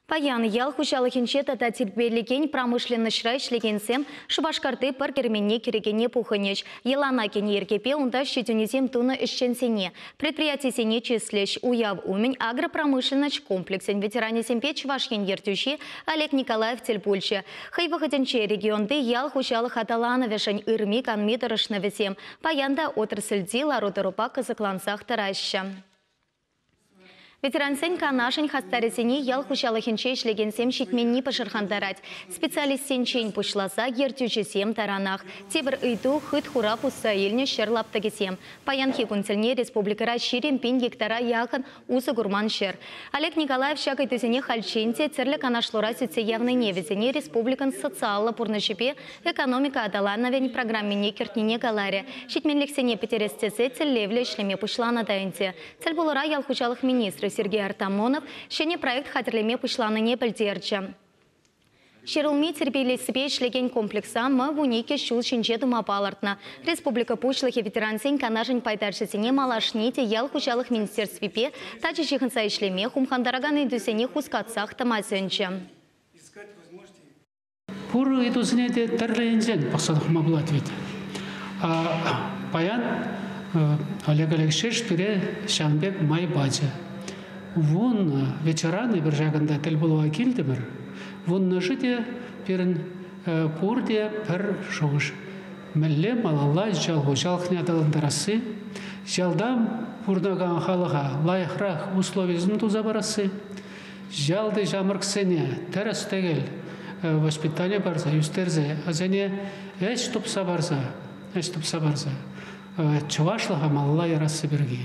Паян ял хуҫалӑхӗнче тата тирпейлекен промышленноҫра ӗҫлекенсем Шупашкарти пӑр керменне кӗрекене пухӑнӗҫ. Йӑлана кӗнӗ йӗркепе унта ҫитӗнӳсем тунӑ ӗҫченсене, предприятисене чыслӗҫ. Уяв умӗн агропромышленноҫ комплексӗн ветеранӗсемпе Чӑваш Ен ертӳҫи Олег Николаев тӗл пулчӗ. Хӑй вӑхӑтӗнче регионти ял хуҫалӑх аталанӑвӗшӗн ырми-канми тӑрӑшнӑ вӗсем. Паян та отрасльти лару-тӑрупа кӑсӑклансах тӑраҫҫӗ. Ветерансен канашӗн хастарӗсене ял хуҫалӑхӗнче ӗҫлекенсем ҫитменни пӑшӑрхантарать. Специалистсенчен пуҫласа ертӳҫӗсем таранах. Тепӗр ыйту – хыт-хура пусса илнӗ ҫӗр лаптӑкӗсем. Паянхи кун тӗлне республикӑра 20 пин гектара яхӑн усӑ курман ҫӗр. Олег Николаев ҫак ыйтусене хальччен те тӗрлӗ канашлура сӳтсе явнине, вӗсене республикӑн социаллӑ пурнӑҫӗпе экономика аталанӑвӗн программине кӗртнине каларӗ. Ҫитменлӗхсене пӗтерес тесе тӗллевлӗ ӗҫлеме пуҫланӑ та ӗнтӗ. Тӗлпулура ял хуҫалӑх министрӗ Сергей Артамонов ҫӗнӗ проект хатӗрлеме пуҫланине пӗлтерчӗ. Ҫӗрулми тирпейлессипе ӗҫлекен комплекса М12 ҫул ҫинче тума палӑртнӑ. Республика Пуҫлӑхӗ ветерансен канашӗн пайташӗсене малашне те ял хуҫалӑх министерствипе тачӑ ҫыхӑнса ӗҫлеме, хумхантаракан ыйтусене хускатсах тӑма сӗнчӗ. Пур ыйтусене те тӗрлӗ енчен пӑхса тухма пулать вӗт. Паян Олег Алексеевич пире ҫавӑн пек май пачӗ. Вуннӑ ветеран эпир ҫакӑнта тӗл пулӑва килтӗмӗр. Вуннӑшӗ те пирӗн пурте пӗр шухӑш. Мӗнле малалла ял хуҫалӑхне аталантарасси, ялта пурӑнакан халӑха лайӑхрах условисем туса парасси, ялти ҫамрӑксене тӗрӗс-тӗкел воспитани парса, ӳстерсе, вӗсене ӗҫ тупса парса, ӗҫ тупса парса чӑвашлӑха малалла ярасси пирки.